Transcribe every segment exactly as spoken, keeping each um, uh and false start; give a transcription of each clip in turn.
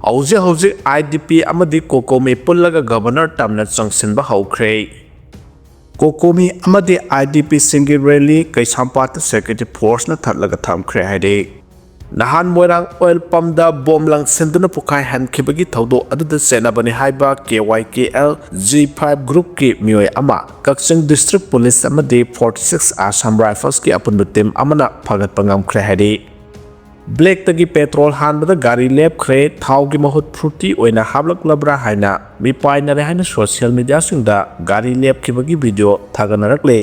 ꯍꯧꯖꯤꯛ ꯍꯧꯖꯤꯛ I D ꯄꯤ ꯑꯃꯗꯤ ꯀꯣꯀꯣꯃꯤ ꯄꯨꯜꯂꯒ ꯒꯕꯔꯅꯔ ꯇꯝꯅ ꯆꯪꯁꯤꯟꯕ ꯍꯧꯈ꯭ꯔꯦ꯫ ꯀꯣꯀꯣꯃꯤ ꯑꯃꯗꯤ ꯑꯥꯏ ꯗꯤ ꯄꯤꯁꯤꯡꯒꯤ ꯔꯦꯂꯤ ꯀꯩꯁꯥꯝꯄꯥꯠꯇ ꯁꯦꯀ꯭ꯌꯨꯔꯤꯇꯤ ꯐꯣꯔꯁꯅ ꯊꯠꯂꯒ ꯊꯝꯈ꯭ꯔꯦ ꯍꯥꯏꯔꯤ꯫ ꯅꯍꯥꯟ ꯃꯣꯏꯔꯥꯡ ꯑꯣꯏꯜ ꯄꯝꯗ ꯕꯣꯝ ꯂꯪꯁꯤꯟꯗꯨꯅ ꯄꯣꯈꯥꯏꯍꯟꯈꯤꯕꯒꯤ ꯊꯧꯗꯣꯛ ꯑꯗꯨꯗ ꯆꯦꯠꯅꯕꯅꯤ ꯍꯥꯏꯕ ꯀꯦ ꯋꯥꯏ ꯀꯦ ꯑꯦꯜ ꯖꯤ ꯐꯥꯏꯚ ꯒ꯭ꯔꯨꯞꯀꯤ ꯃꯤꯑꯣꯏ ꯑꯃ ꯀꯛꯆꯤꯡ ꯗꯤꯁꯇ꯭ꯔꯤꯛ ꯄꯨꯂꯤꯁ ꯑꯃꯗꯤ ꯐꯣꯔꯇꯤ ꯁꯤꯛꯁ ꯑꯁꯥꯝ ꯔꯥꯏꯐꯜꯁꯀꯤ ꯑꯄꯨꯟꯕ ꯇꯤꯝ ꯑꯃꯅ ꯐꯥꯒꯠꯄ ꯉꯝꯈ꯭ꯔꯦ ꯍꯥꯏꯔꯤ꯫ ꯕ꯭ꯂꯦꯛꯇꯒꯤ ꯄꯦꯇ꯭ꯔꯣꯜ ꯍꯥꯟꯕꯗ ꯒꯥꯔꯤ ꯂꯦꯞꯈ꯭ꯔꯦ, ꯊꯥꯎꯒꯤ ꯃꯍꯨꯠ ꯐ꯭ꯔꯨꯇꯤ ꯑꯣꯏꯅ ꯍꯥꯞꯂꯛꯂꯕ꯭ꯔꯥ ꯍꯥꯏꯅ ꯃꯤꯄꯥꯏꯅꯔꯦ ꯍꯥꯏꯅ ꯁꯣꯁꯤꯌꯦꯜ ꯃꯤꯗꯤꯌꯥꯁꯤꯡꯗ ꯒꯥꯔꯤ ꯂꯦꯞꯈꯤꯕꯒꯤ ꯚꯤꯗꯤꯑꯣ ꯊꯥꯒꯠꯅꯔꯛꯂꯦ꯫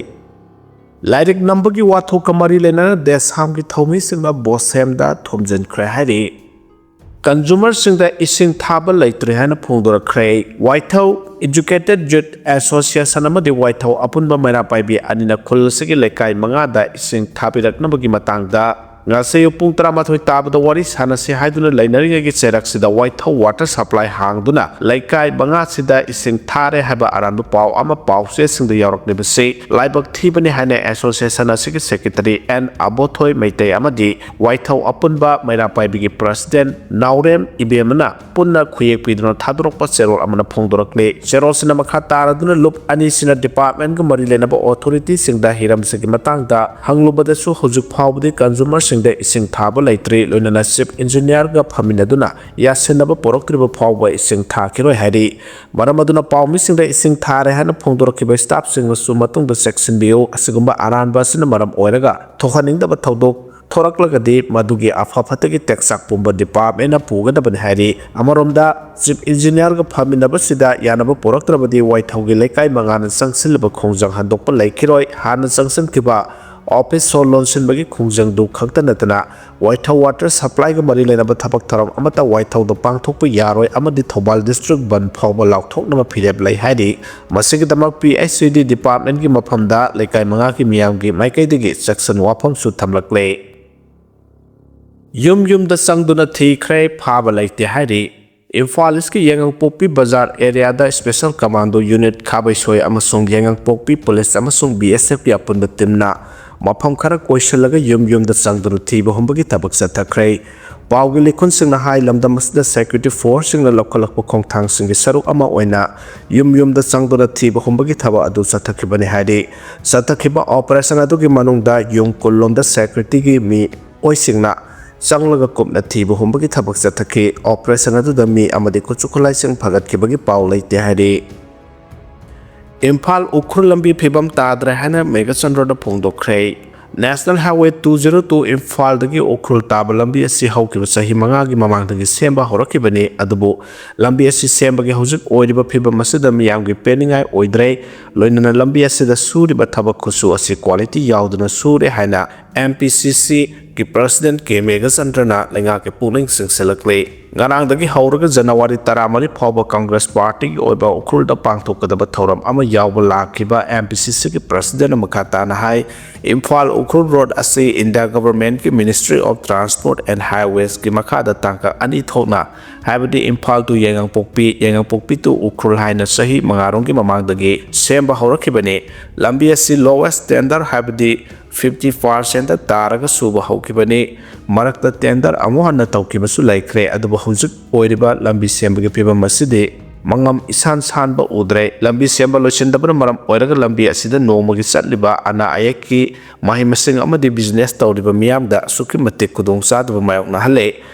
ꯂꯥꯏꯔꯤꯛ ꯅꯝꯕꯒꯤ ꯋꯥꯊꯣꯛꯀ ꯃꯔꯤ ꯂꯩꯅꯅ ꯗꯦꯁꯥꯝꯒꯤ ꯊꯧꯃꯤꯁꯤꯡꯅ ꯕꯣꯁꯦꯝꯗ ꯊꯣꯝꯖꯤꯟꯈ꯭ꯔꯦ ꯍꯥꯏꯔꯤ꯫ ꯀꯟꯖꯨꯃꯔꯁꯤꯡꯗ ꯏꯁꯤꯡ ꯊꯥꯕ ꯂꯩꯇ꯭ꯔꯦ ꯍꯥꯏꯅ ꯐꯣꯡꯗꯣꯔꯛꯈ꯭ꯔꯦ꯫ ꯋꯥꯏꯊꯧ ꯏꯖꯨꯀꯦꯇꯦꯗ ꯌꯨꯠ ꯑꯦꯁꯣꯁꯤꯌꯦꯁꯟ ꯑꯃꯗꯤ ꯋꯥꯏꯊꯧ ꯑꯄꯨꯟꯕ ꯃꯩꯔꯥ ꯄꯥꯏꯕꯤ ꯑꯅꯤꯅ ꯈꯨꯜ ꯑꯁꯤꯒꯤ ꯂꯩꯀꯥꯏ ꯃꯉꯥꯗ ꯏꯁꯤꯡ ꯊꯥꯕꯤꯔꯛꯅꯕꯒꯤ ꯃꯇꯥꯡꯗ ꯉꯁꯤ ꯑꯌꯨꯛ ꯄꯨꯡ ꯇꯔꯥꯃꯥꯊꯣꯏ ꯇꯥꯕꯗ ꯋꯥꯔꯤ ꯁꯥꯟꯅꯁꯤ ꯍꯥꯏꯗꯨꯅ ꯂꯩꯅꯔꯤꯉꯩꯒꯤ ꯆꯩꯔꯛꯁꯤꯗ ꯋꯥꯏꯊꯧ ꯋꯥꯇꯔ ꯁꯄ꯭ꯂꯥꯏ ꯍꯥꯡꯗꯨꯅ ꯂꯩꯀꯥꯏ ꯃꯉꯥꯁꯤꯗ ꯏꯁꯤꯡ ꯊꯥꯔꯦ ꯍꯥꯏꯕ ꯑꯔꯥꯟꯕ ꯄꯥꯎ ꯑꯃ ꯄꯥꯎ ꯆꯦꯁꯤꯡꯗ ꯌꯥꯎꯔꯛꯂꯤꯕꯁꯤ ꯂꯥꯏꯕꯛ ꯊꯤꯕꯅꯤ ꯍꯥꯏꯅ ꯑꯦꯁꯣꯁꯤꯌꯦꯁꯟ ꯑꯁꯤꯒꯤ ꯁꯦꯀ꯭ꯔꯦꯇꯔꯤ ꯑꯦꯟ ꯑꯕꯣꯊꯣꯏ ꯃꯩꯇꯩ ꯑꯃꯗꯤ ꯋꯥꯏꯊꯧ ꯑꯄꯨꯟꯕ ꯃꯩꯔꯥ ꯄꯥꯏꯕꯤꯒꯤ ꯄ꯭ꯔꯁꯤꯗꯦꯟ ꯅꯥꯎꯔꯦꯝ ꯏꯕꯦꯝꯃꯅ ꯄꯨꯟꯅ ꯈꯨꯌꯦꯛ ꯄꯤꯗꯨꯅ ꯊꯥꯗꯣꯔꯛꯄ ꯆꯦꯔꯣꯜ ꯑꯃꯅ ꯐꯣꯡꯗꯣꯔꯛꯂꯤ꯫ ꯆꯦꯔꯣꯜꯁꯤꯅ ꯃꯈꯥ ꯇꯥꯔꯗꯨꯅ ꯂꯨꯞ ꯑꯅꯤꯁꯤꯅ ꯗꯤꯄꯥꯔꯠꯃꯦꯟꯒ ꯃꯔꯤ ꯂꯩꯅꯕ ꯑꯣꯊꯣꯔꯤꯇꯤꯁꯤꯡꯗ ꯍꯤꯔꯝꯁꯤꯒꯤ ꯃꯇꯥꯡꯗ ꯍꯪꯂꯨꯕꯗꯁꯨ ꯍꯧꯖꯤꯛ ꯐꯥꯎꯕꯗꯤ ꯀꯟꯖꯨꯃꯔꯁꯤꯡꯗ ꯏꯁꯤꯡ ꯊꯥꯕ ꯂꯩꯇ꯭ꯔꯤ, ꯂꯣꯏꯅꯅ ꯆꯤꯐ ꯏꯟꯖꯤꯅꯤꯌꯥꯔꯒ ꯐꯝꯃꯤꯟꯅꯗꯨꯅ ꯌꯥꯁꯤꯟꯅꯕ ꯄꯨꯔꯛꯇ꯭ꯔꯤꯕ ꯐꯥꯎꯕ ꯏꯁꯤꯡ ꯊꯥꯈꯤꯔꯣꯏ ꯍꯥꯏꯔꯤ꯫ ꯃꯔꯝ ꯑꯗꯨꯅ ꯄꯥꯎꯃꯤꯁꯤꯡꯗ ꯏꯁꯤꯡ ꯊꯥꯔꯦ ꯍꯥꯏꯅ ꯐꯣꯡꯗꯣꯔꯛꯈꯤꯕ ꯁ꯭ꯇꯥꯐꯁꯤꯡꯅꯁꯨ ꯃꯇꯨꯡꯗ ꯆꯦꯛꯁꯤꯟꯕꯤꯌꯨ꯫ ꯑꯁꯤꯒꯨꯝꯕ ꯑꯔꯥꯟꯕ ꯑꯁꯤꯅ ꯃꯔꯝ ꯑꯣꯏꯔꯒ ꯊꯣꯛꯍꯟꯅꯤꯡꯗꯕ ꯊꯧꯗꯣꯛ ꯊꯣꯔꯛꯂꯒꯗꯤ ꯃꯗꯨꯒꯤ ꯑꯐ ꯐꯠꯇꯒꯤ ꯇꯦꯛꯆꯥꯛ ꯄꯨꯝꯕ ꯗꯤꯄꯥꯔꯠꯃꯦꯟꯅ ꯄꯨꯒꯗꯕꯅꯤ ꯍꯥꯏꯔꯤ꯫ ꯑꯃꯔꯣꯝꯗ ꯆꯤꯐ ꯏꯟꯖꯤꯅꯤꯌꯥꯔꯒ ꯐꯝꯃꯤꯟꯅꯕꯁꯤꯗ ꯌꯥꯅꯕ ꯄꯨꯔꯛꯇ꯭ꯔꯕꯗꯤ ꯋꯥꯏꯊꯧꯒꯤ ꯂꯩꯀꯥꯏ ꯃꯉꯥꯅ ꯆꯪꯁꯤꯜꯂꯕ ꯈꯣꯡꯖꯪ ꯍꯟꯗꯣꯛꯄ ꯂꯩꯈꯤꯔꯣꯏ꯫ ꯍꯥꯟꯅ ꯆꯪꯁꯤꯟꯈꯤꯕ ꯑꯣꯐꯤꯁ ꯁꯣ ꯂꯣꯟꯁꯤꯟꯕꯒꯤ ꯈꯣꯡꯖꯪꯗꯨ ꯈꯛꯇ ꯅꯠꯇꯅ ꯋꯥꯏꯊꯧ ꯋꯥꯇꯔ ꯁꯄ꯭ꯂꯥꯏꯒ ꯃꯔꯤ ꯂꯩꯅꯕ ꯊꯕꯛ ꯊꯧꯔꯝ ꯑꯃꯠꯇ ꯋꯥꯏꯊꯧꯗ ꯄꯥꯡꯊꯣꯛꯄ ꯌꯥꯔꯣꯏ ꯑꯃꯗꯤ ꯊꯧꯕꯥꯜ ꯗꯤꯁꯇ꯭ꯔꯤꯛ ꯕꯟ ꯐꯥꯎꯕ ꯂꯥꯎꯊꯣꯛꯅꯕ ꯐꯤꯔꯦꯞ ꯂꯩ ꯍꯥꯏꯔꯤ꯫ ꯃꯁꯤꯒꯤꯗꯃꯛ ꯄꯤ ꯑꯩꯆ ꯏ ꯗꯤ ꯗꯤꯄꯥꯔꯠꯃꯦꯟꯒꯤ ꯃꯐꯝꯗ ꯂꯩꯀꯥꯏ ꯃꯉꯥꯒꯤ ꯃꯤꯌꯥꯝꯒꯤ ꯃꯥꯏꯀꯩꯗꯒꯤ ꯆꯦꯛꯁꯤꯟ ꯋꯥꯐꯝꯁꯨ ꯊꯝꯂꯛꯂꯦ꯫ ꯌꯨꯝ ꯌꯨꯝꯗ ꯆꯪꯗꯨꯅ ꯊꯤꯈ꯭ꯔꯦ, ꯐꯥꯕ ꯂꯩꯇꯦ ꯍꯥꯏꯔꯤ꯫ ꯏꯝꯐꯥꯜ ꯏꯁꯀꯤ ꯌꯥꯏꯉꯪꯄꯣꯛꯄꯤ ꯕꯖꯥꯔ ꯑꯦꯔꯤꯌꯥꯗ ꯁ꯭ꯄꯦꯁꯦꯜ ꯀꯃꯥꯟꯗꯣ ꯌꯨꯅꯤꯠ, ꯈꯥꯕꯩ ꯁꯣꯏ ꯑꯃꯁꯨꯡ ꯌꯥꯏꯉꯪꯄꯣꯛꯄꯤ ꯄꯨꯂꯤꯁ ꯑꯃꯁꯨꯡ ꯕꯤ ꯑꯦꯁ ꯑꯦꯐꯀꯤ ꯑꯄꯨꯟꯕ ꯇꯤꯝꯅ ꯃꯐꯝ ꯈꯔ ꯀꯣꯏꯁꯤꯜꯂꯒ ꯌꯨꯝ ꯌꯨꯝꯗ ꯆꯪꯗꯨꯅ ꯊꯤꯕ ꯍꯨꯝꯕꯒꯤ ꯊꯕꯛ ꯆꯠꯊꯈ꯭ꯔꯦ꯫ ꯄꯥꯎꯒꯤ ꯂꯤꯈꯨꯟꯁꯤꯡꯅ ꯍꯥꯏ, ꯂꯝꯗꯝ ꯑꯁꯤꯗ security forceꯁꯤꯡꯅ ꯂꯧꯈꯠꯂꯛꯄ ꯈꯣꯡꯊꯥꯡꯁꯤꯡꯒꯤ ꯁꯔꯨꯛ ꯑꯃ ꯑꯣꯏꯅ ꯌꯨꯝ ꯌꯨꯝꯗ ꯆꯪꯗꯨꯅ ꯊꯤꯕ ꯍꯨꯝꯕꯒꯤ ꯊꯕꯛ ꯑꯗꯨ ꯆꯠꯊꯈꯤꯕꯅꯤ ꯍꯥꯏꯔꯤ꯫ ꯆꯠꯊꯈꯤꯕ operation ꯑꯗꯨꯒꯤ ꯃꯅꯨꯡꯗ ꯌꯨꯝ ꯀꯨꯟꯂꯣꯝꯗ securityꯒꯤ ꯃꯤꯑꯣꯏꯁꯤꯡꯅ ꯆꯪꯂꯒ ꯀꯨꯞꯅ ꯊꯤꯕ ꯍꯨꯝꯕꯒꯤ ꯊꯕꯛ ꯆꯠꯊꯈꯤ꯫ Operation ꯑꯗꯨꯗ ꯃꯤ ꯑꯃꯗꯤ ꯈꯨꯠꯁꯨ ꯈꯨꯠꯂꯥꯏꯁꯤꯡ ꯐꯒꯠꯈꯤꯕꯒꯤ ꯄꯥꯎ ꯂꯩꯇꯦ ꯍꯥꯏꯔꯤ꯫ ꯏꯝꯐꯥꯜ ꯎꯈ꯭ꯔꯨꯜ ꯂꯝꯕꯤ ꯐꯤꯕꯝ ꯇꯥꯗ꯭ꯔꯦ ꯍꯥꯏꯅ ꯃꯦꯘꯆꯟꯗ꯭ꯔꯅ ꯐꯣꯡꯗꯣꯛꯈ꯭ꯔꯦ꯫ National Highway two zero two ꯏꯝꯐꯥꯜꯗꯒꯤ ꯎꯈ꯭ꯔꯨꯜ ꯇꯥꯕ ꯂꯝꯕꯤ ꯑꯁꯤ ꯍꯧꯈꯤꯕ ꯆꯍꯤ ꯃꯉꯥꯒꯤ ꯃꯃꯥꯡꯗꯒꯤ ꯁꯦꯝꯕ ꯍꯧꯔꯛꯈꯤꯕꯅꯤ, ꯑꯗꯨꯕꯨ ꯂꯝꯕꯤ ꯑꯁꯤ ꯁꯦꯝꯕꯒꯤ ꯍꯧꯖꯤꯛ ꯑꯣꯏꯔꯤꯕ ꯐꯤꯕꯝ ꯑꯁꯤꯗ ꯃꯤꯌꯥꯝꯒꯤ ꯄꯦꯟꯅꯤꯡꯉꯥꯏ ꯑꯣꯏꯗ꯭ꯔꯦ꯫ ꯂꯣꯏꯅꯅ ꯂꯝꯕꯤ ꯑꯁꯤꯗ ꯁꯨꯔꯤꯕ ꯊꯕꯛ ꯈꯨꯠꯁꯨ ꯑꯁꯤ quality ꯌꯥꯎꯗꯅ ꯁꯨꯔꯦ ꯍꯥꯏꯅ M P C Cꯒꯤ President K ꯃꯦꯘꯆꯟꯗ꯭ꯔꯅ ꯂꯩꯉꯥꯛꯀꯤ ꯄꯨꯛꯅꯤꯡ ꯆꯤꯡꯁꯤꯜꯂꯛꯂꯤ꯫ ꯉꯔꯥꯡꯗꯒꯤ ꯍꯧꯔꯒ ꯖꯅꯋꯥꯔꯤ ꯇꯔꯥꯃꯔꯤ ꯐꯥꯎꯕ ꯀꯪꯒ꯭ꯔꯦꯁ ꯄꯥꯔꯇꯤꯒꯤ ꯑꯣꯏꯕ ꯎꯈ꯭ꯔꯨꯜꯗ ꯄꯥꯡꯊꯣꯛꯀꯗꯕ ꯊꯧꯔꯝ ꯑꯃ ꯌꯥꯎꯕ ꯂꯥꯛꯈꯤꯕ M P C Cꯒꯤ Presidentꯅ ꯃꯈꯥ ꯇꯥꯅ ꯍꯥꯏ, ꯏꯝꯐꯥꯜ ꯎꯈ꯭ꯔꯨꯜ ꯔꯣꯗ ꯑꯁꯤ India Governmentꯀꯤ Ministry of Transport and Highwaysꯀꯤ ꯃꯈꯥꯗ ꯇꯥꯡꯀꯛ ꯑꯅꯤ ꯊꯣꯛꯅ, ꯍꯥꯏꯕꯗꯤ Imphal to Yaingangpokpi, Yaingangpokpi to Ukhrul ꯍꯥꯏꯅ ꯆꯍꯤ ꯃꯉꯥꯔꯣꯝꯒꯤ ꯃꯃꯥꯡꯗꯒꯤ ꯁꯦꯝꯕ ꯍꯧꯔꯛꯈꯤꯕꯅꯤ꯫ ꯂꯝꯕꯤ ꯑꯁꯤ lowest standard, ꯍꯥꯏꯕꯗꯤ fifty percent ꯇꯥꯔꯒ ꯁꯨꯕ ꯍꯧꯈꯤꯕꯅꯤ꯫ ꯃꯔꯛꯇ tender ꯑꯃꯨꯛ ꯍꯟꯅ ꯇꯧꯈꯤꯕꯁꯨ ꯂꯩꯈ꯭ꯔꯦ, ꯑꯗꯨꯕꯨ ꯍꯧꯖꯤꯛ ꯑꯣꯏꯔꯤꯕ ꯂꯝꯕꯤ ꯁꯦꯝꯕꯒꯤ ꯐꯤꯕꯝ ꯑꯁꯤꯗꯤ ꯃꯉꯝ ꯏꯁꯥꯟ ꯁꯥꯟꯕ ꯎꯗ꯭ꯔꯦ꯫ ꯂꯝꯕꯤ ꯁꯦꯝꯕ ꯂꯣꯏꯁꯤꯟꯗꯕꯅ ꯃꯔꯝ ꯑꯣꯏꯔꯒ ꯂꯝꯕꯤ ꯑꯁꯤꯗ ꯅꯣꯡꯃꯒꯤ ꯆꯠꯂꯤꯕ ꯑꯅꯥ ꯑꯌꯦꯛꯀꯤ ꯃꯍꯩ ꯃꯁꯤꯡ ꯑꯃꯗꯤ business ꯇꯧꯔꯤꯕ ꯃꯤꯌꯥꯝꯗ ꯑꯁꯨꯛꯀꯤ ꯃꯇꯤꯛ ꯈꯨꯗꯣꯡꯆꯥꯗꯕ ꯃꯥꯌꯣꯛꯅꯍꯜꯂꯦ꯫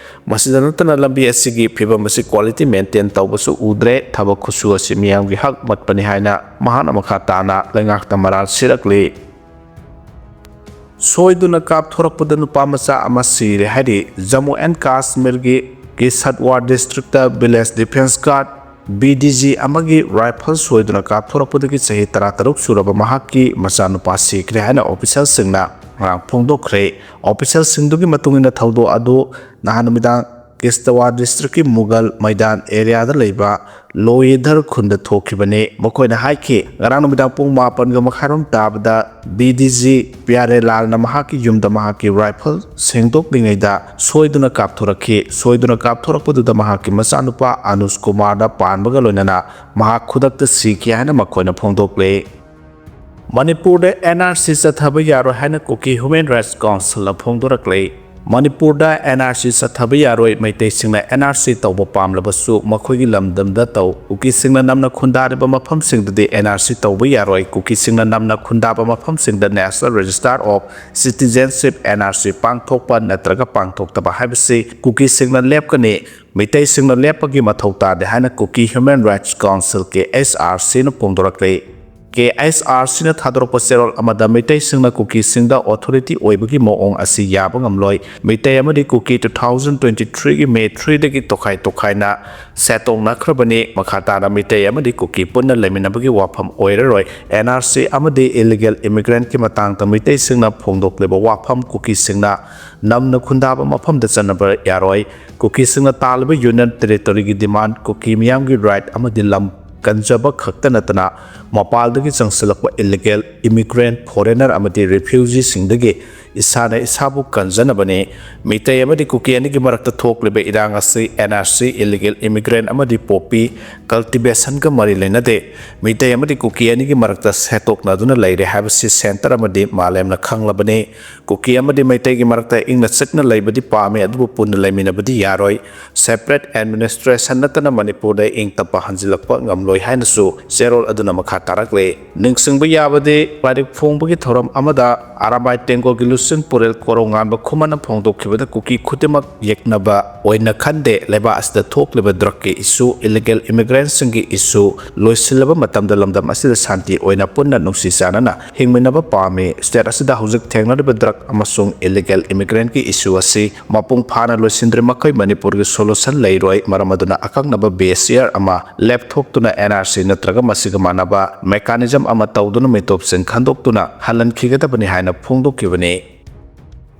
ꯃꯁꯤꯗ ꯅꯠꯇꯅ ꯂꯝꯕꯤ ꯑꯁꯤꯒꯤ ꯐꯤꯕꯝ ꯑꯁꯤ quality maintain ꯇꯧꯕꯁꯨ ꯎꯗ꯭ꯔꯦ꯫ ꯊꯕꯛ ꯈꯨꯠꯁꯨ ꯑꯁꯤ ꯃꯤꯌꯥꯝꯒꯤ ꯍꯛ ꯃꯠꯄꯅꯤ ꯍꯥꯏꯅ ꯃꯍꯥꯛꯅ ꯃꯈꯥ ꯇꯥꯅ ꯂꯩꯉꯥꯛꯇ ꯃꯔꯥꯜ ꯁꯤꯔꯛꯂꯤ꯫ ꯁꯣꯏꯗꯨꯅ ꯀꯥꯞꯊꯣꯔꯛꯄꯗ ꯅꯨꯄꯥ ꯃꯆꯥ ꯑꯃ ꯁꯤꯔꯦ ꯍꯥꯏꯔꯤ꯫ ꯖꯝꯃꯨ ꯑꯦꯟ ꯀꯥꯁꯃꯤꯔꯒꯤ ꯀꯤꯁꯠꯋꯥꯔ districtꯇ village defence guard, V D G, ꯑꯃꯒꯤ rifle ꯁꯣꯏꯗꯨꯅ ꯀꯥꯞꯊꯣꯔꯛꯄꯗꯒꯤ ꯆꯍꯤ ꯇꯔꯥꯇꯔꯨꯛ ꯁꯨꯔꯕ ꯃꯍꯥꯛꯀꯤ ꯃꯆꯥꯅꯨꯄꯥ ꯁꯤꯈ꯭ꯔꯦ ꯍꯥꯏꯅ officialꯁꯤꯡꯅ ꯉꯔꯥꯡ ꯐꯣꯡꯗꯣꯛꯈ꯭ꯔꯦ꯫ Officialꯁꯤꯡꯗꯨꯒꯤ ꯃꯇꯨꯡ ꯏꯟꯅ ꯊꯧꯗꯣꯛ ꯑꯗꯨ ꯅꯍꯥꯟ ꯅꯨꯃꯤꯗꯥꯡ ꯀꯤꯁꯇꯋꯥꯔ districtꯀꯤ ꯃꯨꯒꯜ ꯃꯩꯗꯥꯟ areaꯗ ꯂꯩꯕ ꯂꯣꯌꯦꯗꯔ ꯈꯨꯟꯗ ꯊꯣꯛꯈꯤꯕꯅꯤ꯫ ꯃꯈꯣꯏꯅ ꯍꯥꯏꯈꯤ, ꯉꯔꯥꯡ ꯅꯨꯃꯤꯗꯥꯡ ꯄꯨꯡ ꯃꯥꯄꯟꯒ ꯃꯈꯥꯏꯔꯣꯝ ꯇꯥꯕꯗ V D G ꯄ꯭ꯌꯥꯔꯦꯂꯥꯜꯅ ꯃꯍꯥꯛꯀꯤ ꯌꯨꯝꯗ ꯃꯍꯥꯛꯀꯤ rifle ꯁꯦꯡꯗꯣꯛꯂꯤꯉꯩꯗ ꯁꯣꯏꯗꯨꯅ ꯀꯥꯞꯊꯣꯔꯛꯈꯤ꯫ ꯁꯣꯏꯗꯨꯅ ꯀꯥꯞꯊꯣꯔꯛꯄꯗꯨꯗ ꯃꯍꯥꯛꯀꯤ ꯃꯆꯥꯅꯨꯄꯥ ꯑꯅꯨꯖ ꯀꯨꯃꯥꯔꯗ ꯄꯥꯟꯕꯒ ꯂꯣꯏꯅꯅ ꯃꯍꯥꯛ ꯈꯨꯗꯛꯇ ꯁꯤꯈꯤ ꯍꯥꯏꯅ ꯃꯈꯣꯏꯅ ꯐꯣꯡꯗꯣꯛꯂꯦ꯫ ꯃꯅꯤꯄꯨꯔꯗ N R C ꯆꯠꯊꯕ ꯌꯥꯔꯣꯏ ꯍꯥꯏꯅ ꯀꯨꯀꯤ Human Rights Councilꯅ ꯐꯣꯡꯗꯣꯔꯛꯂꯦ꯫ ꯃꯅꯤꯄꯨꯔꯗ ꯑꯦꯟ ꯑꯥꯔ ꯁꯤ ꯆꯠꯊꯕ ꯌꯥꯔꯣꯏ, ꯃꯩꯇꯩꯁꯤꯡꯅ ꯑꯦꯟ ꯑꯥꯔ ꯁꯤ ꯇꯧꯕ ꯄꯥꯝꯂꯕꯁꯨ ꯃꯈꯣꯏꯒꯤ ꯂꯝꯗꯝꯗ ꯇꯧ꯫ ꯀꯨꯀꯤꯁꯤꯡꯅ ꯅꯝꯅ ꯈꯨꯟꯗꯥꯔꯤꯕ ꯃꯐꯝꯁꯤꯡꯗꯗꯤ ꯑꯦꯟ ꯑꯥꯔ ꯁꯤ ꯇꯧꯕ ꯌꯥꯔꯣꯏ꯫ ꯀꯨꯀꯤꯁꯤꯡꯅ ꯅꯝꯅ ꯈꯨꯟꯗꯥꯕ ꯃꯐꯝꯁꯤꯡꯗ National Register of Citizenship, N R C, ꯄꯥꯡꯊꯣꯛꯄ ꯅꯠꯇ꯭ꯔꯒ ꯄꯥꯡꯊꯣꯛꯇꯕ ꯍꯥꯏꯕꯁꯤ ꯀꯨꯀꯤꯁꯤꯡꯅ ꯂꯦꯞꯀꯅꯤ꯫ ꯃꯤꯇꯩꯁꯤꯡꯅ ꯂꯦꯞꯄꯒꯤ ꯃꯊꯧ ꯇꯥꯗꯦ ꯍꯥꯏꯅ Kuki Human Rights Council, K H R C ꯅ ꯐꯣꯡꯗꯣꯔꯛꯂꯤ꯫ K H R C ꯅ ꯊꯥꯗꯣꯔꯛꯄ ꯆꯦꯔꯣꯜ ꯑꯃꯗ ꯃꯤꯇꯩꯁꯤꯡꯅ ꯀꯨꯀꯤꯁꯤꯡꯗ authority ꯑꯣꯏꯕꯒꯤ ꯃꯑꯣꯡ ꯑꯁꯤ ꯌꯥꯕ ꯉꯝꯂꯣꯏ꯫ ꯃꯤꯇꯩ ꯑꯃꯗꯤ ꯀꯨꯀꯤ two thousand twenty three ꯒꯤ May three ꯗꯒꯤ ꯇꯣꯈꯥꯏ ꯇꯣꯈꯥꯏꯅ ꯁꯦꯠꯇꯣꯛꯅꯈ꯭ꯔꯕꯅꯤ꯫ ꯃꯈꯥ ꯇꯥꯅ ꯃꯤꯇꯩ ꯑꯃꯗꯤ ꯀꯨꯀꯤ ꯄꯨꯟꯅ ꯂꯩꯃꯤꯟꯅꯕꯒꯤ ꯋꯥꯐꯝ ꯑꯣꯏꯔꯔꯣꯏ꯫ N R C ꯑꯃꯗꯤ illegal immigrant ꯀꯤ ꯃꯇꯥꯡꯗ ꯃꯤꯇꯩꯁꯤꯡꯅ ꯐꯣꯡꯗꯣꯛꯂꯤꯕ ꯋꯥꯐꯝ ꯀꯨꯀꯤꯁꯤꯡꯅ ꯅꯝꯅ ꯈꯨꯟꯗꯥꯕ ꯃꯐꯝꯗ ꯆꯠꯅꯕ ꯌꯥꯔꯣꯏ꯫ ꯀꯨꯀꯤꯁꯤꯡꯅ ꯇꯥꯜꯂꯤꯕ Union Territory ꯒꯤ demand, ꯀꯨꯀꯤ ꯃꯤꯌꯥꯝꯒꯤ right ꯑꯃꯗꯤ ꯂꯝ ꯀꯟꯖꯕ ꯈꯛꯇ ꯅꯠꯇꯅ ꯃꯄꯥꯜꯗꯒꯤ ꯆꯪꯁꯤꯜꯂꯛꯄ illegal immigrant, foreigner ꯑꯃꯗꯤ refugee ꯁꯤꯡꯗꯒꯤ ꯏꯁꯥꯅ ꯏꯁꯥꯕꯨ ꯀꯟꯖꯅꯕꯅꯤ꯫ ꯃꯤꯇꯩ ꯑꯃꯗꯤ ꯀꯨꯀꯤ ꯑꯅꯤꯒꯤ ꯃꯔꯛꯇ ꯊꯣꯛꯂꯤꯕ ꯏꯔꯥꯡ ꯑꯁꯤ N R C, illegal immigrant ꯑꯃꯗꯤ poppy cultivation ꯒ ꯃꯔꯤ ꯂꯩꯅꯗꯦ꯫ ꯃꯤꯇꯩ ꯑꯃꯗꯤ ꯀꯨꯀꯤ ꯑꯅꯤꯒꯤ ꯃꯔꯛꯇ ꯁꯦꯠꯇꯣꯛꯅꯗꯨꯅ ꯂꯩꯔꯦ ꯍꯥꯏꯕꯁꯤ centre ꯑꯃꯗꯤ ꯃꯥꯂꯦꯝꯅ ꯈꯪꯂꯕꯅꯤ꯫ ꯀꯨꯀꯤ ꯑꯃꯗꯤ ꯃꯩꯇꯩꯒꯤ ꯃꯔꯛꯇ ꯏꯪꯅ ꯆꯤꯛꯅ ꯂꯩꯕꯗꯤ ꯄꯥꯝꯃꯤ, ꯑꯗꯨꯕꯨ ꯄꯨꯟꯅ ꯂꯩꯃꯤꯟꯅꯕꯗꯤ ꯌꯥꯔꯣꯏ꯫ Separate administration ꯅꯠꯇꯅ ꯃꯅꯤꯄꯨꯔꯗ ꯏꯪ ꯇꯞꯄ ꯍꯟꯖꯤꯜꯂꯛꯄ ꯉꯝꯂꯣꯏ ꯍꯥꯏꯅꯁꯨ ꯆꯦꯔꯣꯜ ꯑꯗꯨꯅ ꯃꯈꯥ ꯇꯥꯔꯛꯂꯤ꯫ ꯅꯤꯡꯁꯤꯡꯕ ꯌꯥꯕꯗꯤ, ꯂꯥꯏꯔꯤꯛ ꯐꯣꯡꯕꯒꯤ ꯊꯧꯔꯝ ꯑꯃꯗ ꯑꯔꯥꯕꯥꯏ ꯇꯦꯡꯒꯣꯜꯒꯤ ꯂꯨꯆꯤꯡ ꯄꯨꯔꯦꯜ ꯀꯣꯔꯧꯉꯥꯟꯕ ꯈꯨꯃꯟꯅ ꯐꯣꯡꯗꯣꯛꯈꯤꯕꯗ ꯀꯨꯀꯤ ꯈꯨꯗꯤꯡꯃꯛ ꯌꯦꯛꯅꯕ ꯑꯣꯏꯅ ꯈꯟꯗꯦ, ꯂꯩꯕꯥꯛ ꯑꯁꯤꯗ ꯊꯣꯛꯂꯤꯕ drug ꯀꯤ issue, illegal immigrant ꯁꯤꯡꯒꯤ issue ꯂꯣꯏꯁꯤꯜꯂꯕ ꯃꯇꯝꯗ ꯂꯝꯗꯝ ꯑꯁꯤꯗ ꯁꯥꯟꯇꯤ ꯑꯣꯏꯅ ꯄꯨꯟꯅ ꯅꯨꯡꯁꯤ ꯆꯥꯟꯅꯅ ꯍꯤꯡꯃꯤꯟꯅꯕ ꯄꯥꯝꯃꯤ꯫ State ꯑꯁꯤꯗ ꯍꯧꯖꯤꯛ ꯊꯦꯡꯅꯔꯤꯕ drug ꯑꯃꯁꯨꯡ illegal immigrant ꯀꯤ issue ꯑꯁꯤ ꯃꯄꯨꯡ ꯐꯥꯅ ꯂꯣꯏꯁꯤꯟꯗ꯭ꯔꯤ ꯃꯈꯩ ꯃꯅꯤꯄꯨꯔꯒꯤ solution ꯂꯩꯔꯣꯏ꯫ ꯃꯔꯝ ꯑꯗꯨꯅ ꯑꯀꯛꯅꯕ base year ꯑꯃ ꯂꯦꯞꯊꯣꯛꯇꯨꯅ N R C ꯅꯠꯇ꯭ꯔꯒ ꯃꯁꯤꯒ ꯃꯥꯟꯅꯕ mechanism ꯑꯃ ꯇꯧꯗꯨꯅ ꯃꯤꯇꯣꯞꯁꯤꯡ ꯈꯟꯗꯣꯛꯇꯨꯅ ꯍꯜꯍꯟꯈꯤꯒꯗꯕꯅꯤ ꯍꯥꯏꯅ ꯐꯣꯡꯗꯣꯛꯈꯤꯕꯅꯤ꯫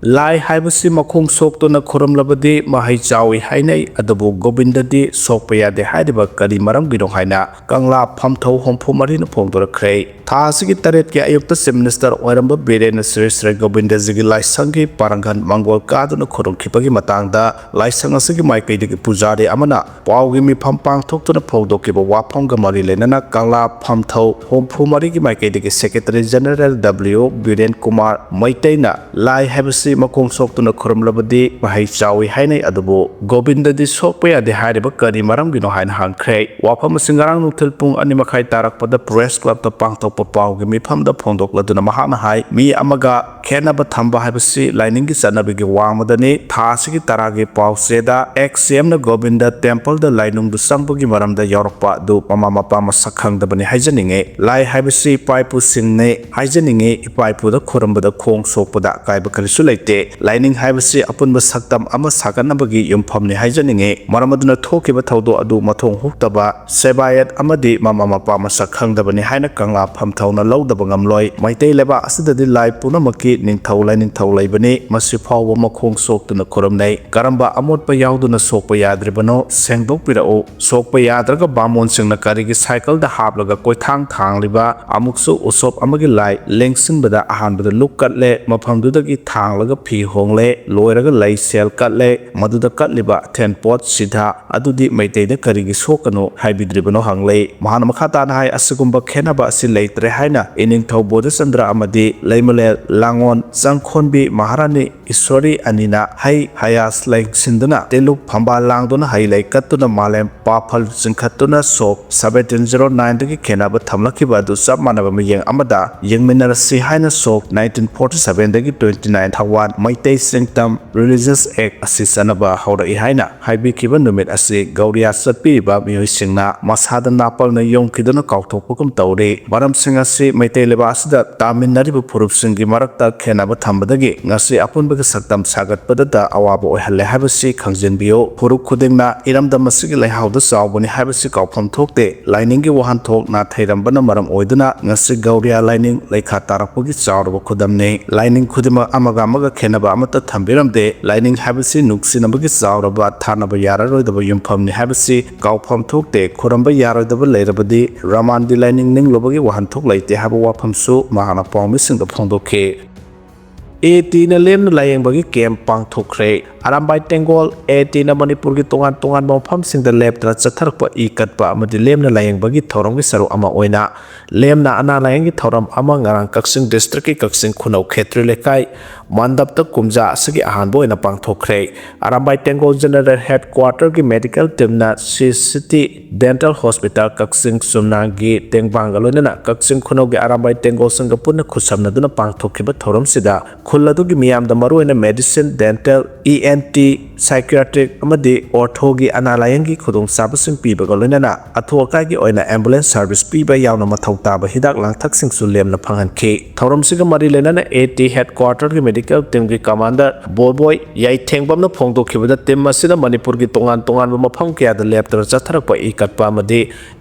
ꯂꯥꯏ ꯍꯥꯏꯕꯁꯤ ꯃꯈꯣꯡ ꯁꯣꯛꯇꯨꯅ ꯈꯨꯔꯨꯝꯂꯕꯗꯤ ꯃꯍꯩ ꯆꯥꯎꯏ ꯍꯥꯏꯅꯩ, ꯑꯗꯨꯕꯨ ꯒꯣꯕꯤꯟꯗꯗꯤ ꯁꯣꯛꯄ ꯌꯥꯗꯦ ꯍꯥꯏꯔꯤꯕ ꯀꯔꯤ ꯃꯔꯝꯒꯤꯅꯣ ꯍꯥꯏꯅ ꯀꯪꯂꯥ ꯐꯝꯊꯧ ꯍꯨꯝꯐꯨ ꯃꯔꯤꯅ ꯐꯣꯡꯗꯣꯔꯛꯈ꯭ꯔꯦ꯫ ꯊꯥ ꯑꯁꯤꯒꯤ ꯇꯔꯦꯠꯀꯤ ꯑꯌꯨꯛꯇ Chief Minister ꯑꯣꯏꯔꯝꯕ ꯕꯤꯔꯦꯟꯅ ꯁ꯭ꯔꯤ ꯁ꯭ꯔꯤ ꯒꯣꯕꯤꯟꯗꯖꯤꯒꯤ ꯂꯥꯏꯁꯪꯒꯤ ꯄꯥꯔꯪꯒꯟ ꯃꯪꯒꯣꯜ ꯀꯥꯗꯨꯅ ꯈꯨꯔꯨꯝꯈꯤꯕꯒꯤ ꯃꯇꯥꯡꯗ ꯂꯥꯏꯁꯪ ꯑꯁꯤꯒꯤ ꯃꯥꯏꯀꯩꯗꯒꯤ ꯄꯨꯖꯥꯔꯤ ꯑꯃꯅ ꯄꯥꯎꯒꯤ ꯃꯤꯐꯝ ꯄꯥꯡꯊꯣꯛꯇꯨꯅ ꯐꯣꯡꯗꯣꯛꯈꯤꯕ ꯋꯥꯐꯝꯒ ꯃꯔꯤ ꯂꯩꯅꯅ ꯀꯪꯂꯥ ꯐꯝꯊꯧ ꯍꯨꯝꯐꯨ ꯃꯔꯤꯒꯤ ꯃꯥꯏꯀꯩꯗꯒꯤ Secretary General W Biren Kumar ꯃꯩꯇꯩꯅ ꯂꯥꯏ ꯍꯥꯏꯕꯁꯤ ꯃꯈꯣꯡ ꯁꯣꯛꯇꯨꯅ ꯈꯨꯔꯨꯝꯂꯕꯗꯤ ꯃꯍꯩ ꯆꯥꯎꯏ ꯍꯥꯏꯅꯩ꯫ ꯑꯗꯨꯕꯨ ꯒꯣꯕꯤꯟꯗꯗꯤ ꯁꯣꯛꯄ ꯌꯥꯗꯦ ꯍꯥꯏꯔꯤꯕ ꯀꯔꯤ ꯃꯔꯝꯒꯤꯅꯣ ꯍꯥꯏꯅ ꯍꯪꯈ꯭ꯔꯦ꯫ ꯋꯥꯐꯝ ꯑꯁꯤ ꯉꯔꯥꯡ ꯅꯨꯡꯊꯤꯜ ꯄꯨꯡ ꯑꯅꯤ ꯃꯈꯥꯏ ꯇꯥꯔꯛꯄꯗ ꯄ꯭ꯔꯦꯁ ꯀ꯭ꯂꯕꯇ ꯄꯥꯡꯊꯣꯛꯄ ꯄꯥꯎꯒꯤ ꯃꯤꯐꯝꯗ ꯐꯣꯡꯗꯣꯛꯂꯗꯨꯅ ꯃꯍꯥꯛꯅ ꯍꯥꯏ, ꯃꯤ ꯑꯃꯒ ꯈꯦꯠꯅꯕ ꯊꯝꯕ ꯍꯥꯏꯕꯁꯤ ꯂꯥꯏꯅꯤꯡꯒꯤ ꯆꯠꯅꯕꯤꯒꯤ ꯋꯥꯡꯃꯗꯅꯤ꯫ ꯊꯥ ꯑꯁꯤꯒꯤ ꯇꯔꯥꯒꯤ ꯄꯥꯎꯆꯦꯗ ꯑꯦꯛꯁ ꯁꯤ ꯑꯦꯝꯅ ꯒꯣꯕꯤꯟꯗ ꯇꯦꯝꯄꯜꯗ ꯂꯥꯏꯅꯨꯡꯗ ꯆꯪꯕꯒꯤ ꯃꯔꯝꯗ ꯌꯥꯎꯔꯛꯄ ꯑꯗꯨ ꯃꯃꯥ ꯃꯄꯥ ꯃꯁꯛ ꯈꯪꯗꯕꯅꯤ ꯍꯥꯏꯖꯅꯤꯡꯉꯤ꯫ ꯂꯥꯏ ꯍꯥꯏꯕꯁꯤ ꯏꯄꯥ ꯏꯄꯨꯁꯤꯡꯅꯤ ꯍꯥꯏꯖꯅꯤꯡꯉꯤ꯫ ꯏꯄꯥ ꯏꯄꯨꯗ ꯈꯨꯔꯨꯝꯕꯗ ꯈꯣꯡ ꯁꯣꯛꯄꯗ ꯑꯀꯥꯏꯕ ꯀꯔꯤꯁꯨ ꯂꯩꯇꯦ꯫ ꯂꯥꯏꯅꯤꯡ ꯍꯥꯏꯕꯁꯤ ꯑꯄꯨꯟꯕ ꯁꯛꯇꯝ ꯑꯃ ꯁꯥꯒꯠꯅꯕꯒꯤ ꯌꯨꯝꯐꯝꯅꯤ ꯍꯥꯏꯖꯅꯤꯡꯉꯤ꯫ ꯃꯔꯝ ꯑꯗꯨꯅ ꯊꯣꯛꯈꯤꯕ ꯊꯧꯗꯣꯛ ꯑꯗꯨ ꯃꯊꯣꯡ ꯍꯨꯛꯇꯕ, ꯁꯦꯕꯥꯌꯠ ꯑꯃꯗꯤ ꯃꯃꯥ ꯃꯄꯥ ꯃꯁꯛ ꯈꯪꯗꯕꯅꯤ ꯍꯥꯏꯅ ꯀꯪꯂꯥ ꯐꯝꯊꯧꯅ ꯂꯧꯗꯕ ꯉꯝꯂꯣꯏ꯫ ꯃꯩꯇꯩ ꯂꯩꯕꯥꯛ ꯑꯁꯤꯗꯗꯤ ꯂꯥꯏ ꯄꯨꯝꯅꯃꯛꯀꯤ ꯅꯤꯡꯊꯧ ꯂꯥꯏꯅꯤꯡꯊꯧ ꯂꯩꯕꯅꯤ꯫ ꯃꯁꯤ ꯐꯥꯎꯕ ꯃꯈꯣꯡ ꯁꯣꯛꯇꯨꯅ ꯈꯨꯔꯨꯝꯅꯩ꯫ ꯀꯔꯝꯕ ꯑꯃꯣꯠꯄ ꯌꯥꯎꯗꯨꯅ ꯁꯣꯛꯄ ꯌꯥꯗ꯭ꯔꯤꯕꯅꯣ ꯁꯦꯡꯗꯣꯛꯄꯤꯔꯛꯎ꯫ ꯁꯣꯛꯄ ꯌꯥꯗ꯭ꯔꯒ ꯕꯥꯃꯣꯟꯁꯤꯡꯅ ꯀꯔꯤꯒꯤ ꯁꯥꯏꯀꯜꯗ ꯍꯥꯞꯂꯒ ꯀꯣꯏꯊꯥꯡ ꯊꯥꯡꯂꯤꯕ? ꯑꯃꯨꯛꯁꯨ ꯎꯁꯣꯞ ꯑꯃꯒꯤ ꯂꯥꯏ ꯂꯦꯡꯁꯤꯟꯕꯗ ꯑꯍꯥꯟꯕꯗ ꯂꯨꯛ ꯀꯠꯂꯦ, ꯃꯐꯝꯗꯨꯗꯒꯤ ꯊꯥꯡꯂꯒ ꯐꯤ ꯍꯣꯡꯂꯦ, ꯂꯣꯏꯔꯒ ꯂꯩ ꯁꯦꯜ ꯀꯠꯂꯦ, ꯃꯗꯨꯗ ꯀꯠꯂꯤꯕ ꯑꯊꯦꯟ ꯄꯣꯠ ꯁꯤꯗꯥ ꯑꯗꯨꯗꯤ ꯃꯩꯇꯩꯗ ꯀꯔꯤꯒꯤ ꯁꯣꯛꯀꯅꯨ ꯍꯥꯏꯕꯤꯗ꯭ꯔꯤꯕꯅꯣ ꯍꯪꯂꯦ꯫ ꯃꯍꯥꯛꯅ ꯃꯈꯥ ꯇꯥꯅ ꯍꯥꯏ, ꯑꯁꯤꯒꯨꯝꯕ ꯈꯦꯠꯅꯕ ꯑꯁꯤ ꯂꯩꯇ꯭ꯔꯦ ꯍꯥꯏꯅ ꯏꯅꯤꯡꯊꯧ ꯕꯣꯙꯆꯟꯗ꯭ꯔ ꯑꯃꯗꯤ ꯂꯩꯃꯂꯦꯜ ꯂꯥꯡꯉꯣꯟ ꯆꯪꯈꯣꯟꯕꯤ ꯃꯍꯥꯔꯥꯅꯤ ꯏꯁꯣꯔꯤ ꯑꯅꯤꯅ ꯍꯩ ꯍꯌꯥꯁ ꯂꯦꯡꯁꯤꯟꯗꯨꯅ, ꯇꯦꯂꯨꯛ ꯐꯝꯕꯥꯜ ꯂꯥꯡꯗꯨꯅ, ꯍꯩ ꯂꯩ ꯀꯠꯇꯨꯅ, ꯃꯥꯂꯦꯝ ꯄꯥꯐꯜ ꯆꯤꯡꯈꯠꯇꯨꯅ ꯁꯣꯛ seventeen zero nine ꯗꯒꯤ ꯈꯦꯟꯅꯕ ꯊꯝꯂꯛꯈꯤꯕ ꯑꯗꯨ ꯆꯞ ꯃꯥꯟꯅꯕ ꯃꯤꯠꯌꯦꯡ ꯑꯃꯗ ꯌꯦꯡꯃꯤꯟꯅꯔꯁꯤ ꯍꯥꯏꯅ ꯁꯣꯛ nineteen forty seven ꯗꯒꯤ twenty nine ꯊꯧꯋꯥꯟ Meitei ꯁꯤꯡꯇꯝ Religious Act ꯑꯁꯤ ꯆꯠꯅꯕ ꯍꯧꯔꯛꯏ ꯍꯥꯏꯅ ꯍꯥꯏꯕꯤꯈꯤꯕ ꯅꯨꯃꯤꯠ ꯑꯁꯤ ꯒꯧꯔꯤꯌꯥ ꯆꯠꯄꯤꯔꯤꯕ ꯃꯤꯑꯣꯏꯁꯤꯡꯅ ꯃꯁꯥꯗ ꯅꯥꯄꯜꯅ ꯌꯣꯝꯈꯤꯗꯨꯅ ꯀꯥꯎꯊꯣꯛꯄꯒꯨꯝ ꯇꯧꯔꯤ꯫ ꯃꯔꯝꯁꯤꯡ ꯑꯁꯤ ꯃꯩꯇꯩ ꯂꯩꯕꯥꯛ ꯑꯁꯤꯗ ꯇꯥꯃꯤꯟꯅꯔꯤꯕ ꯐꯨꯔꯨꯞꯁꯤꯡꯒꯤ ꯃꯔꯛꯇ ꯈꯦꯟꯅꯕ ꯊꯝꯕꯗꯒꯤ ꯉꯁꯤ ꯑꯄꯨꯟꯕꯒꯤ ꯁꯛꯇꯝ ꯁꯥꯒꯠꯄꯗꯇ ꯑꯋꯥꯕ ꯑꯣꯏꯍꯜꯂꯦ ꯍꯥꯏꯕꯁꯤ ꯈꯪꯖꯤꯟꯕꯤꯌꯨ꯫ ꯐꯨꯔꯨꯞ ꯈꯨꯗꯤꯡꯅ ꯏꯔꯝꯗꯝ ꯑꯁꯤꯒꯤ ꯂꯩꯍꯥꯎꯗ ꯆꯥꯎꯕꯅꯤ ꯍꯥꯏꯕꯁꯤ ꯀꯥꯎꯐꯝ ꯊꯣꯛꯇꯦ꯫ ꯂꯥꯏꯅꯤꯡꯒꯤ ꯋꯥꯍꯟꯊꯣꯛ ꯅꯥꯊꯩꯔꯝꯕꯅ ꯃꯔꯝ ꯑꯣꯏꯗꯨꯅ ꯉꯁꯤ ꯒꯧꯔꯤꯌꯥ ꯂꯥꯏꯅꯤꯡ ꯂꯩꯈꯥ ꯇꯥꯔꯛꯄꯒꯤ ꯆꯥꯎꯔꯕ ꯈꯨꯗꯝꯅꯤ꯫ ꯂꯥꯏꯅꯤꯡ ꯈꯨꯗꯤꯡꯃꯛ ꯑꯃꯒ ꯑꯃꯒ ꯈꯦꯟꯅꯕ ꯑꯃꯠꯇ ꯊꯝꯕꯤꯔꯝꯗꯦ꯫ ꯂꯥꯏꯅꯤꯡ ꯍꯥꯏꯕꯁꯤ ꯅꯨꯡꯁꯤꯅꯕꯒꯤ ꯆꯥꯎꯔꯕ ꯊꯥꯅꯕ ꯌꯥꯔꯔꯣꯏꯗꯕ ꯌꯨꯝꯐꯝꯅꯤ ꯍꯥꯏꯕꯁꯤ ꯀꯥꯎꯐꯝ ꯊꯣꯛꯇꯦ꯫ ꯈꯨꯔꯝꯕ ꯌꯥꯔꯣꯏꯗꯕ ꯂꯩꯔꯕꯗꯤ ꯔꯃꯥꯟꯒꯤ ꯂꯥꯏꯅꯤꯡ ꯅꯤꯡꯂꯨꯕꯒꯤ ꯋꯥꯍꯟꯊꯣꯛ ꯂꯩꯇꯦ ꯍꯥꯏꯕ ꯋꯥꯐꯝꯁꯨ ꯃꯍꯥꯛꯅ ꯄꯥꯎꯃꯤꯁꯤꯡꯗ ꯐꯣꯡꯗꯣꯛꯈꯤ꯫ ꯑꯦ ꯇꯤꯅ ꯂꯦꯝꯅ ꯂꯥꯌꯦꯡꯕꯒꯤ ꯀꯦꯝꯞ ꯄꯥꯡꯊꯣꯛꯈ꯭ꯔꯦ꯫ ꯑꯔꯥꯝꯕꯥꯏ ꯇꯦꯡꯒꯣꯜ ꯑꯦ ꯇꯤꯅ ꯃꯅꯤꯄꯨꯔꯒꯤ ꯇꯣꯉꯥꯟ ꯇꯣꯉꯥꯟꯕ ꯃꯐꯝꯁꯤꯡꯗ ꯂꯦꯞꯇꯅ ꯆꯠꯊꯔꯛꯄ ꯏ ꯀꯠꯄ ꯑꯃꯗꯤ ꯂꯦꯝꯅ ꯂꯥꯌꯦꯡꯕꯒꯤ ꯊꯧꯔꯝꯒꯤ ꯁꯔꯨꯛ ꯑꯃ ꯑꯣꯏꯅ ꯂꯦꯝꯅ ꯑꯅꯥ ꯂꯥꯌꯦꯡꯒꯤ ꯊꯧꯔꯝ ꯑꯃ ꯉꯔꯥꯡ ꯀꯛꯆꯤꯡ ꯗꯤꯁꯇ꯭ꯔꯤꯛꯀꯤ ꯀꯛꯆꯤꯡ ꯈꯨꯅꯧ ꯈꯦꯇ꯭ꯔꯤ ꯂꯩꯀꯥꯏ ꯃꯟꯗꯞꯇ ꯀꯨꯝꯖꯥ ꯑꯁꯤꯒꯤ ꯑꯍꯥꯟꯕ ꯑꯣꯏꯅ ꯄꯥꯡꯊꯣꯛꯈ꯭ꯔꯦ꯫ ꯑꯔꯥꯝꯕꯥꯏ ꯇꯦꯡꯒꯣꯜ ꯖꯦꯅꯔꯦꯜ ꯍꯦꯗ ꯀ꯭ꯋꯥꯔꯇꯔꯒꯤ ꯃꯦꯗꯤꯀꯦꯜ ꯇꯤꯝꯅ ꯁꯤ ꯁꯤꯇꯤ ꯗꯦꯟꯇꯦꯜ ꯍꯣꯁꯄꯤꯇꯥꯜ ꯀꯛꯆꯤꯡ ꯆꯨꯝꯅꯥꯡꯒꯤ ꯇꯦꯡꯕꯥꯡꯒ ꯂꯣꯏꯅꯅ ꯀꯛꯆꯤꯡ ꯈꯨꯅꯧꯒꯤ ꯑꯔꯥꯝꯕꯥꯏ ꯇꯦꯡꯒꯣꯜꯁꯤꯡꯒ ꯄꯨꯟꯅ ꯈꯨꯠꯁꯝꯅꯗꯨꯅ ꯄꯥꯡꯊꯣꯛꯈꯤꯕ ꯊꯧꯔꯝꯁꯤꯗ ꯈꯨꯜ ꯑꯗꯨꯒꯤ ꯃꯤꯌꯥꯝꯗ ꯃꯔꯨꯑꯣꯏꯅ medicine, dental, E N T, psychiatric ꯑꯃꯗꯤ ꯑꯣꯔꯊꯣꯒꯤ ꯑꯅꯥ ꯂꯥꯌꯦꯡꯒꯤ ꯈꯨꯗꯣꯡꯆꯥꯕꯁꯤꯡ ꯄꯤꯕꯒ ꯂꯣꯏꯅꯅ ꯑꯊꯨ ꯑꯀꯥꯏꯒꯤ ꯑꯣꯏꯅ ꯑꯦꯝꯕꯨꯂꯦꯟꯁ ꯁꯥꯔꯚꯤꯁ ꯄꯤꯕ ꯌꯥꯎꯅ ꯃꯊꯧ ꯇꯥꯕ ꯍꯤꯗꯥꯛ ꯂꯥꯡꯊꯛꯁꯤꯡꯁꯨ ꯂꯦꯝꯅ ꯐꯪꯍꯟꯈꯤ꯫ ꯊꯧꯔꯝꯁꯤꯒ ꯃꯔꯤ ꯂꯩꯅꯅ ꯑꯦ ꯇꯤ ꯍꯦꯗ ꯀ꯭ꯋꯥꯔꯇꯔꯒꯤ ꯃꯦꯗꯤꯀꯦꯜ ꯇꯤꯝꯒꯤ ꯀꯃꯥꯟꯗꯔ ꯕꯣꯕꯣꯏ ꯌꯥꯏꯊꯦꯡꯕꯝꯅ ꯐꯣꯡꯗꯣꯛꯈꯤꯕꯗ ꯇꯤꯝ ꯑꯁꯤꯅ ꯃꯅꯤꯄꯨꯔꯒꯤ ꯇꯣꯉꯥꯟ ꯇꯣꯉꯥꯟꯕ ꯃꯐꯝ ꯀꯌꯥꯗ ꯂꯦꯞꯇꯅ ꯆꯠꯊꯔꯛꯄ ꯏ ꯀꯠꯄ ꯑꯃꯗꯤ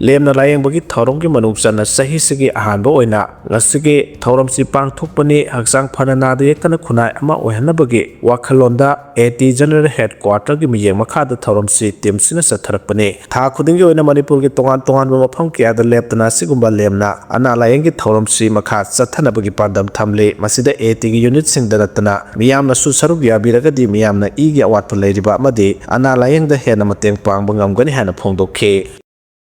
ꯂꯦꯝꯅ ꯂꯥꯌꯦꯡꯕꯒꯤ ꯊꯧꯔꯝꯒꯤ ꯃꯅꯨꯡ ꯆꯟꯅ ꯆꯍꯤꯁꯤꯒꯤ ꯑꯍꯥꯟꯕ ꯑꯣꯏꯅ ꯉꯁꯤꯒꯤ ꯊꯧꯔꯝꯁꯤ ꯄꯥꯡꯊꯣꯛꯄꯅꯤ꯫ ꯍꯛꯆꯥꯡ ꯐꯅ ꯅꯥꯗ ꯌꯦꯛꯇꯅ ꯈꯨꯟꯅꯥꯏ ꯑꯃ ꯑꯣꯏꯍꯟꯅꯕꯒꯤ ꯋꯥꯈꯜꯂꯣꯟꯗ ꯑꯦ ꯇꯤ ꯖꯦꯅꯔꯦꯜ ꯍꯦꯗ ꯀ꯭ꯋꯥꯔꯇꯔꯒꯤ ꯃꯤꯠꯌꯦꯡ ꯃꯈꯥꯗ ꯊꯧꯔꯝꯁꯤ ꯇꯤꯝꯁꯤꯅ ꯆꯠꯊꯔꯛꯄꯅꯤ꯫ ꯊꯥ ꯈꯨꯗꯤꯡꯒꯤ ꯑꯣꯏꯅ ꯃꯅꯤꯄꯨꯔꯒꯤ ꯇꯣꯉꯥꯟ ꯇꯣꯉꯥꯟꯕ ꯃꯐꯝ ꯀꯌꯥꯗ ꯂꯦꯞꯇꯅ ꯑꯁꯤꯒꯨꯝꯕ ꯂꯦꯝꯅ ꯑꯅꯥ ꯂꯥꯌꯦꯡꯒꯤ ꯊꯧꯔꯝꯁꯤ ꯃꯈꯥ ꯆꯠꯊꯅꯕꯒꯤ ꯄꯥꯟꯗꯝ ꯊꯝꯂꯤ꯫ ꯃꯁꯤꯗ ꯑꯦ ꯇꯤꯒꯤ ꯌꯨꯅꯤꯠꯁꯤꯡꯗ ꯅꯠꯇꯅ ꯃꯤꯌꯥꯝꯅꯁꯨ ꯁꯔꯨꯛ ꯌꯥꯕꯤꯔꯒꯗꯤ ꯃꯤꯌꯥꯝꯅ ꯏꯒꯤ ꯑꯋꯥꯠꯄ ꯂꯩꯔꯤꯕ ꯑꯃꯗꯤ ꯑꯅꯥ ꯂꯥꯌꯦꯡꯗ ꯍꯦꯟꯅ ꯃꯇꯦꯡ ꯄꯥꯡꯕ ꯉꯝꯒꯅꯤ ꯍꯥꯏꯅ ꯐꯣꯡꯗꯣꯛꯈꯤ꯫